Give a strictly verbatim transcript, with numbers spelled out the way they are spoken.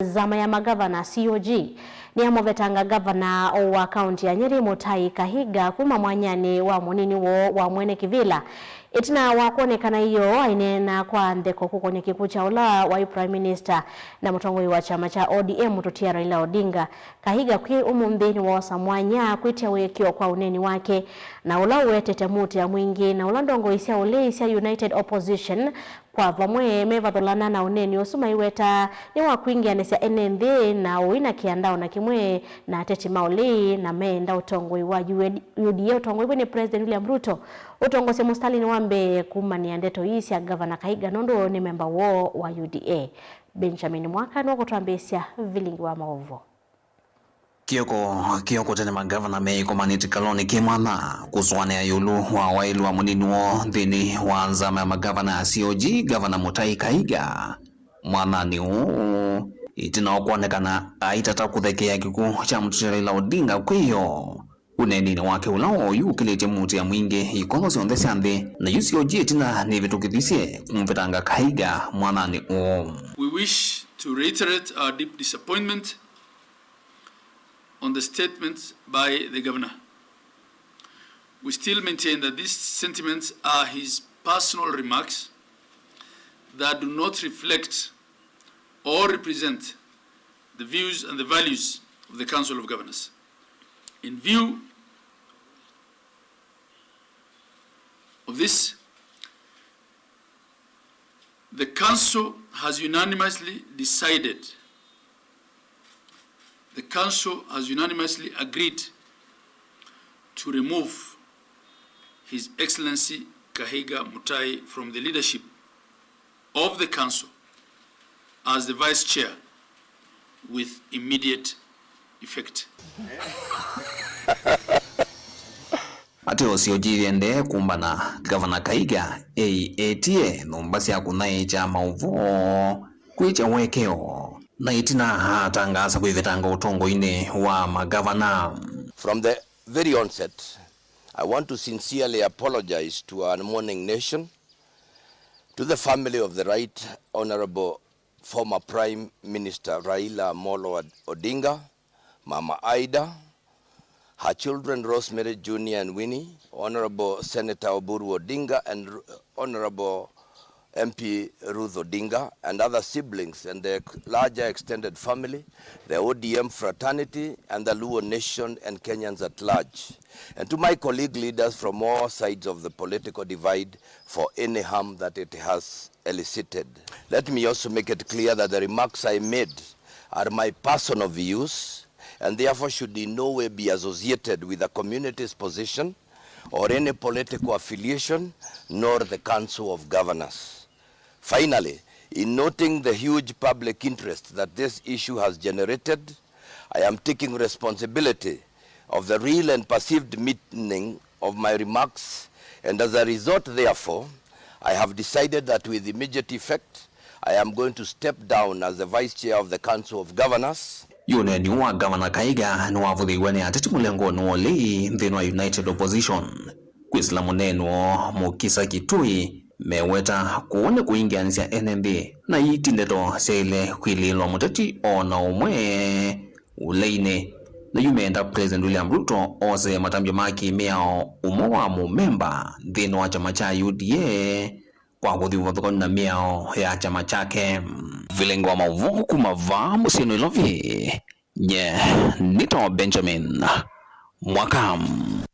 Nzama ya magavana, C O G, nĩyamũvetanga gavana wa kaunti ya Nyeri, Mutahi Kahiga, kuma mwanyanĩ wa mũnini woo wa mwene kĩvĩla. Ĩtina wa kwonekana ĩyoo aineena kwa ntheko kũkony'a kĩkw'ũ kya ũla waĩ Prime Minister na mũtongoi wa kyama kya O D M mũtũtia Raila Odinga, Kahiga kwĩ ũmũnthĩ nĩwoosa mwanya kwĩtya wĩkĩo kwa ũneeni wake, na ũla ũwetete mũtĩa mwingĩ, na ũla ndongoi sya ũlei sya United Opposition kwa vamwe mevathũlana na ũneeni ũsu maiweta nĩ wa kwingĩanĩsya ene nthĩ na ũina kĩanda o na kĩmwe na ateti ma ũlei, na meenda ũtongoi wa U D A ũtongoew'e nĩ President William Ruto ũtongosye mũstalinĩ wa mbee kumanĩa ndeto ii sya Gavana Kahiga nũndũ nĩ memba woo wa U D A. Benjamin Mwaka nũkũtwambĩĩsya vilingi wa maũvoo. Kĩoko kĩoko tene magavana meĩkomanĩte kalonĩ kĩ mwanya kũsũanĩa ĩũlũ wa waĩlu wa mũnini woo nthĩnĩ wa nzama ya magavana ya C O G, Gavana Mutahi Kahiga. Mwanyani ũũ, ĩtina wa kwonekana aitata kũthekeea kĩkw'ũ kya mũtũtia Raila Odinga kwĩyo ũneeninĩ wake ũla wa oyu ũkĩlĩtye mũtĩa mwingĩ ikono syonthe sya nthĩ, na yu C O G ĩtina nĩvĩtũkĩthisye kũmũvetanga Kahiga mwanyani ũũ. We wish to reiterate our deep disappointment on the statements by the governor. We still maintain that these sentiments are his personal remarks that do not reflect or represent the views and the values of the Council of Governors. In view of this, the Council has unanimously decided, the Council has unanimously agreed to remove His Excellency Kahiga Mutahi from the leadership of the Council as the Vice Chair with immediate effect. Ateo C O G yĩendee kũmbana, Gavana Kahiga eĩtye nyũmba sya kũthaĩkya maũvoo kwĩtya wĩkĩo, na ĩtina atangaasa kwĩvetanga ũtongoinĩ wa magavana. From the very onset, I want to sincerely apologize to our mourning nation, to the family of the Right Honorable former Prime Minister Raila Amolo Odinga, Mama Ida, her children Rosemary Junior and Winnie, Honorable Senator Oburu Odinga and Honorable M P Ruth Odinga, and other siblings and the larger extended family, the O D M fraternity, and the Luo nation and Kenyans at large, and to my colleague leaders from all sides of the political divide for any harm that it has elicited. Let me also make it clear that the remarks I made are my personal views and therefore should in no way be associated with the community's position or any political affiliation, nor the Council of Governors. Finally, in noting the huge public interest that this issue has generated, I am taking responsibility of the real and perceived meaning of my remarks, and as a result, therefore, I have decided that with immediate effect, I am going to step down as the Vice Chair of the Council of Governors. Yu ũneeni wa Gavana Kahiga nĩwavũthĩiwe nĩ ateti mũlengonĩ wa ũlei nthĩnĩ wa United Opposition, kwĩsĩla mũneeni woo Mukisa Kitui meweta kũu nĩ kũingĩanĩsya ene nthĩ, na ii ti ndeto syaĩle kwĩlĩĩlwa mũteti o na ũmwe ũleinĩ. Na yu meenda President William Ruto ose matambya ma kĩ-mĩao ũmwe wa mũmemba nthĩnĩ wa kyama kya U D A kwa kũthi ũvathũkany'o na mĩao ya kyama kyake. Vilingi wa maũvoo kuma vaa mũsyĩ Nairobi, nye nĩtawa Benjamin Mwaka.